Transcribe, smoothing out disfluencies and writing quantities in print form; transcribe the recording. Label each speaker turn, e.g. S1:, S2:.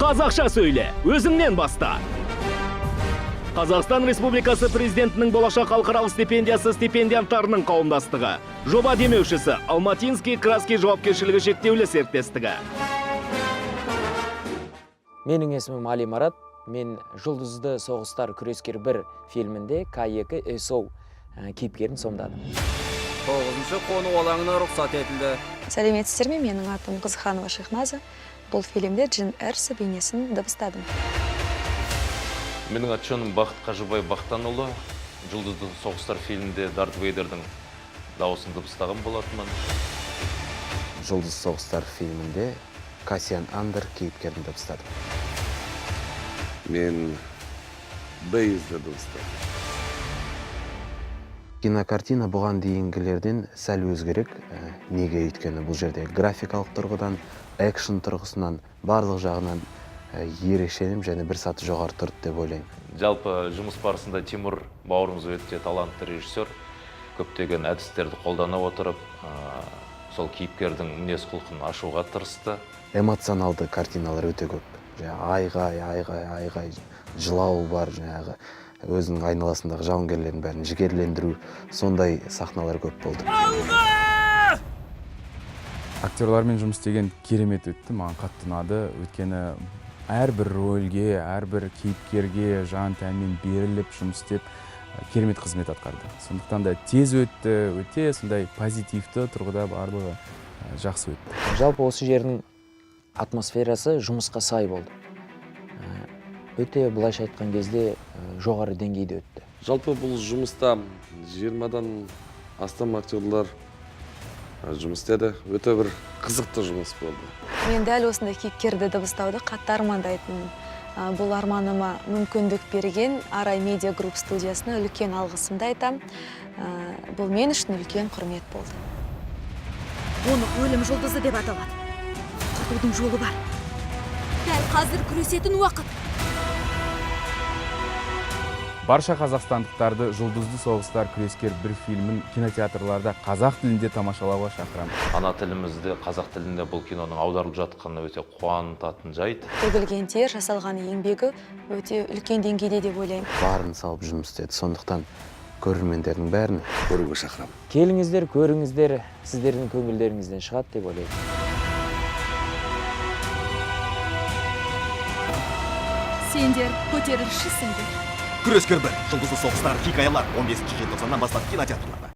S1: Қазақша сөйле, өзіңнен баста. Қазақстан Республикасы Президентінің болашақ халықаралық стипендиясы стипендианттарының қауымдастығы. Жоба демеушісі Алматинский краски жауапкершілігі шектеулі серіктестігі.
S2: Менің есімім Али Марат. Мен Жұлдызды соғыстар күрескер 1 фильмінде К2 СО кейіпкерін сомдадым.
S3: 9-шы қону алаңына рұқсат етілді.
S4: Сәлеметсіздер ме, менің атым Қызханова Шехназа. Бұл фильмде Джин Эрсо бейнесін дыбыстадым.
S5: Менің аты жөнім Бақыт Қажыбай Бақтанұлы. Жұлдызды соғыстар фильмінде Дарт Вейдердің дауысын дыбыстаған болатынмын.
S6: Жұлдыз соғыстар фильмінде Кассиан Андер кейіпкерін дыбыстадым.
S7: Мен Бейзді дыбыстадым.
S6: Кинокартина бұған дейінгілерден сәл өзгерек. Неге? Өйткені бұл жерде графикалық тұрғыдан, экшн тұрғысынан, барлық жағынан ерекшеленіп және бір саты жоғары тұрды деп ойлаймын.
S5: Жалпы жұмыс барысында Тимур бауырымыз өте талантты режиссер. Көптеген әдістерді қолдана отырып, сол кейіпкердің мінез құлқын ашуға тырысты.
S6: Эмоционалды картиналар өте көп. Жаңағы айғай, айғай, айғай, жылау бар, жаңағы өзінің айналасындағы жауынгерлердің бәрін жігерлендіру, сондай сахналар көп болды.
S8: Актерлармен жұмыс істеген керемет өтті, маған қатты ұнады. Өйткені әрбір рөлге, әрбір кейіпкерге жан тәнмен беріліп жұмыс істеп, керемет қызмет атқарды. Сондықтан да тез өтті, өте сондай позитивті тұрғыда барлығы жақсы өтті.
S2: Жалпы осы жердің атмосферасы жұмысқа сай болды. Өте былайша айтқан кезде жоғары деңгейде өтті.
S7: Жалпы бұл жұмыста 20-дан астам актерлар жұмыс істеді. Өте бір қызықты жұмыс болды.
S4: Мен дәл осындай кейіпкерді дыбыстауды қатты армандайтынмын. Бұл арманыма мүмкіндік берген Арай Медиа Групп студиясына үлкен алғысымды айтам. Бұл мен үшін үлкен құрмет болды.
S9: Оны өлім жұлдызы деп аталады. Құртудың жолы бар. Дәл қазір күресетін уақыт.
S8: Барша қазақстандықтарды Жұлдызды соғыстар күрескер 1 фильмін кинотеатрларда қазақ тілінде тамашалауға шақырамын.
S5: Ана тілімізде, қазақ тілінде бұл киноның аударылып жатқаны өте қуантатын жайт.
S4: Төгілген тер, жасалған еңбегі өте үлкен деңгейде деп ойлаймын.
S6: Барын салып жұмыс істеді. Сондықтан көрермендердің бәрін
S7: көруге шақырамын.
S2: Келіңіздер, көріңіздер, сіздердің көңілдеріңізден шығады деп ойлаймын.
S9: Сендер көтерілісшісіңдер.
S10: Күрескер 1, Жұлдызды соғыстар, хикаялар 15 желтоқсаннан бастап кинотеатрларда.